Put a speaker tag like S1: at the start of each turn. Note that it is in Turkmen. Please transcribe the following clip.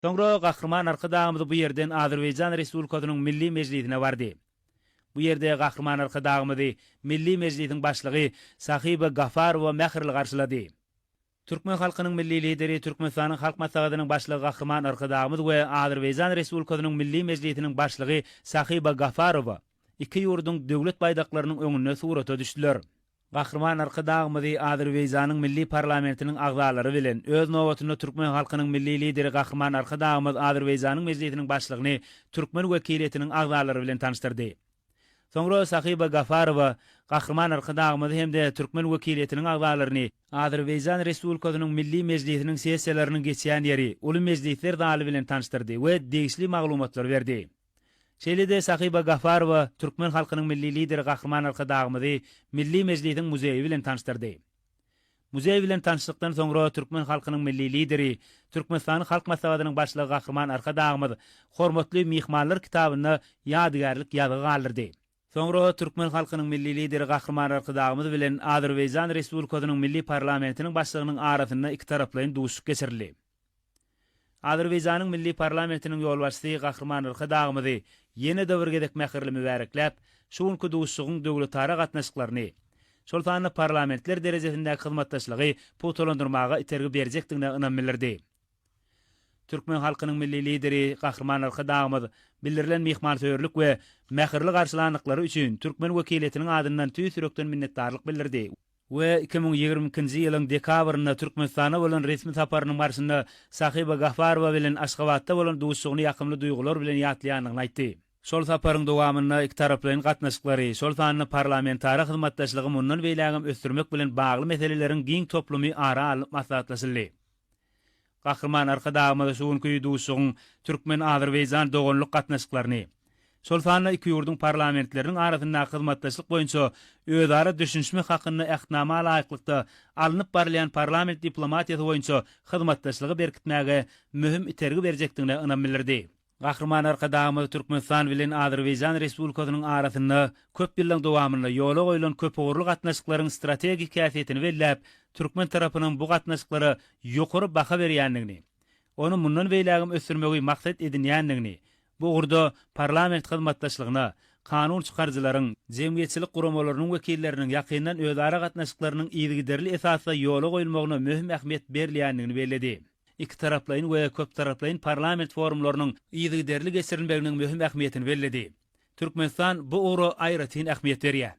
S1: Soňra Gahryman Arkadagymyz bu ýerden Azerbaýjan Respublikasynyň Milli Mejlisine bardy. Bu ýerde Gahryman Arkadagymyzy Milli Mejlisiň Başlygy Sahiba Gafarowa mähirli garşylady. Türkmen halkynyň Milli Lideri, Türkmenistanyň Halk Maslahatynyň Başlygy Gahryman Arkadagymyz we Azerbaýjan Respublikasynyň Milli Mejlisiniň Başlygy Sahiba Gafarowa iki ýurduň Döwlet baýdaklarynyň öňünde surata düşdüler. Gahryman Arkadagymyzy Azerbaýjanyň Milli parlamentiniň agzalary bilen, öz nobatynda türkmen halkynyň Milli Lideri Gahryman Arkadagymyz Azerbaýjanyň Mejlisiniň Başlygyny türkmen wekiliýetiniň agzalary bilen tanyşdyrdy. Soňra Sahiba Gafarowa Gahryman Arkadagymyzy hem-de türkmen wekiliýetiniň agzalaryny Azerbaýjan Respublikasynyň Milli Mejlisiniň sessiýalarynyň geçýän ýeri, Uly mejlisler zaly bilen tanyşdyrdy we degişli maglumatlary berdi. Şeýle-de Sahiba Gafarowa türkmen halkynyň Milli Lideri Gahryman Arkadagymyzy Milli Mejlisiň muzeýi bilen tanyşdyrdy. Muzeý bilen tanyşlykdan soňra türkmen halkynyň Milli Lideri, Türkmenistanyň Halk Maslahatynyň Başlygy Gahryman Arkadagymyz Hormatly myhmanlar kitabynda ýadygärlik ýazgy galdyrdy. Soňra türkmen halkynyň Milli Lideri Gahryman Arkadagymyz bilen Azerbaýjan Respublikasynyň Milli Parlamentiniň Başlygynyň arasynda ikitaraplaýyn duşuşyk geçirildi. Azerbaýjanyň Milli Parlamentiniň ýolbaşçysy Gahryman Arkadagymyzy ýene-de bir gezek mähirli mübärekläp, şu günki duşuşygyň döwletara gatnaşyklaryny, şol sanda parlamentler derejesindäki hyzmatdaşlygy pugtalandyrmaga itergi berjekdigine ynam bildirdi. Türkmen halkynyň Milli Lideri Gahryman Arkadagymyz bildirilen myhmansöýerlik we mähirli garşylanlyklary üçin türkmen wekiliýetiniň adyndan tüýs ýürekden minnetdarlyk bildirdi. We 2022-nji ýylyň dekabrynda Türkmenistana bolan resmi saparynyň barşynda Sahiba Gafarowa bilen Aşgabatda bolan duşuşygyny ýakymly duýgular bilen ýatlaýandygyny aýtdy. Şol saparyň dowamynda ikitaraplaýyn gatnaşyklary, şol sanda parlamentara hyzmatdaşlygy mundan beýlägem ösdürmek bilen bagly meseleleriň giň toplumy ara alnyp maslahatlaşyldy. Gahryman Arkadagymyz şu günki duşuşygyň türkmen-azerbaýjan doganlyk gatnaşyklaryny, şol sanda iki ýurduň parlamentleriniň arasyndaky hyzmatdaşlyk boýunça özara düşünişmek hakynda Ähtnama laýyklykda alnyp barylýan parlament diplomatiýasy boýunça hyzmatdaşlygy berkitmäge möhüm itergi berjekdigine ynam bildirdi. Gahryman Arkadagymyz Türkmenistan bilen Azerbaýjan Respublikasynyň arasynda köp ýyllaryň dowamynda ýola goýlan köpugurly gatnaşyklaryň strategik häsiýetini belläp, türkmen tarapynyň bu gatnaşyklara ýokary baha berýändigini, ony mundan beýlägem ösdürmegi maksat edinýändigini, bu ugurda parlament hyzmatdaşlygyna, kanun çykaryjylaryň, jemgyýetçilik guramalarynyň wekilleriniň ýakyndan özara gatnaşyklarynyň yzygiderli esasda ýola goýulmagyna möhüm ähmiýet berilýändigini belledi. Ikitaraplaýyn we köptaraplaýyn parlament forumlarynyň yzygiderli geçirilmeginiň möhüm ähmiýetini belledi. Türkmenistan bu ugra aýratyn ähmiýet berýär.